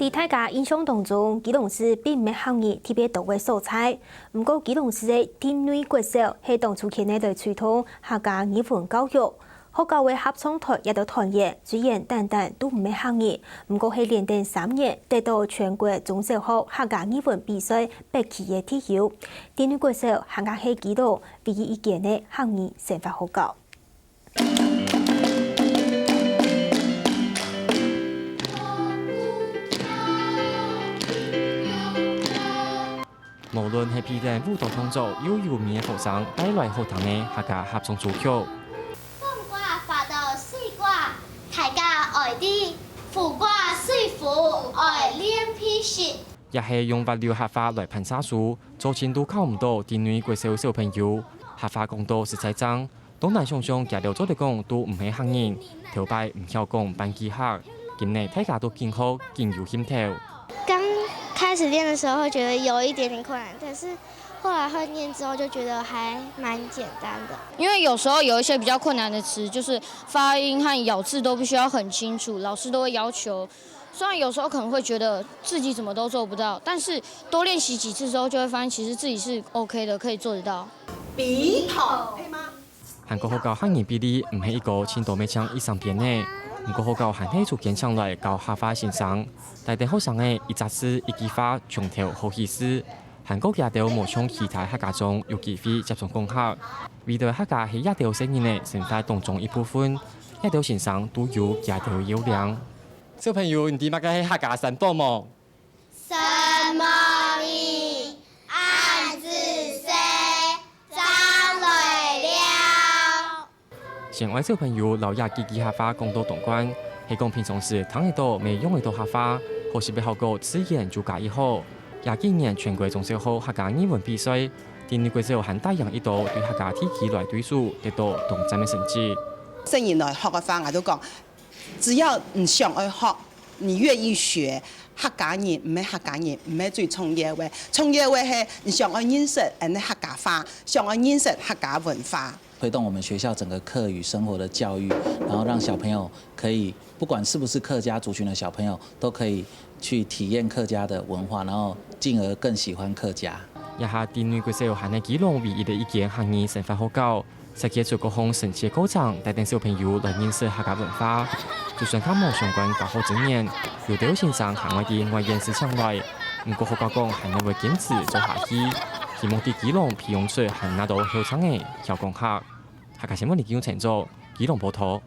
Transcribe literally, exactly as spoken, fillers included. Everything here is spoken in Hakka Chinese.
在大家印象當中，基隆市並毋係客人特別多个所在。毋過，基隆市个定內國小係當初牽來來推動客家語文教育。學校个合唱團也都團員，雖然單單都毋係客人，毋過係連等三年得到全國中小學客家語文比賽八級个第一。定內國小還較係基隆唯一一間个客語生活學校。 無論係表演舞蹈動作，又有名个學生帶來好聽个客家合唱組曲。風刮花到水刮，大家愛知，苦瓜水苦愛練鼻息。也係用滑溜客話來辦茶事，做盡都考毋到定內國小小朋友，客話講到實在正， 當難想像佢兜做得講都毋係客人，頭擺毋曉講半句客，今晡大家都緊學，緊有興頭。剛開始練的時候會覺得有一點點困難，但是後來會練之後就覺得還蠻簡單的。因為有時候有一些比較困難的詞，就是發音和咬字都必須要很清楚，老師都會要求。雖然有時候可能會覺得自己怎麼都做不到，但是多練習幾次之後，就會發現其實自己是OK的，可以做得到。筆筒，可以嗎？ 還過學校客語比例毋係一個盡多乜淨一成邊仔，毋過學校還係逐漸請來教客話先生，帶等學生仔一隻字一句話從頭學起勢。還過佢兜無像其他客家庄有機會接觸講客，為著客家係佢兜細人仔生活當中一部分，佢兜先生都有佢兜要領。小朋友，你知麼个係客家三寶無？ 什麼你恁仔細，正來尞。先愛小朋友摎佢幾句客話講到當慣，係講平常時聽得到乜用得到客話，學習个效果自然就加一好。這幾年全國中小學客家語文比賽，定內國小還打贏一到對客家地區來對手，得到當讚个成績。細人來學个話，𠊎都講， 只要你想愛學，你願意學，客家人毋係客家人，毋係最重要个。重要个係你想愛認識𠊎兜客家話，想愛認識客家文化。推動我們學校整個客語生活的教育，然後讓小朋友可以，不管是不是客家族群的小朋友，都可以去體驗客家的文化，然後進而更喜歡客家。這下定內國小還係基隆唯一个一間客語生活學校， 設計出各項神奇个課程，帶等小朋友來認識客家文化。就算較無相關教學資源，有兜先生還會對外縣市請來，毋過學校講還係會堅持做下去，希望在基隆培養出還較多後生个曉講客。客家新聞李金成做基隆報導。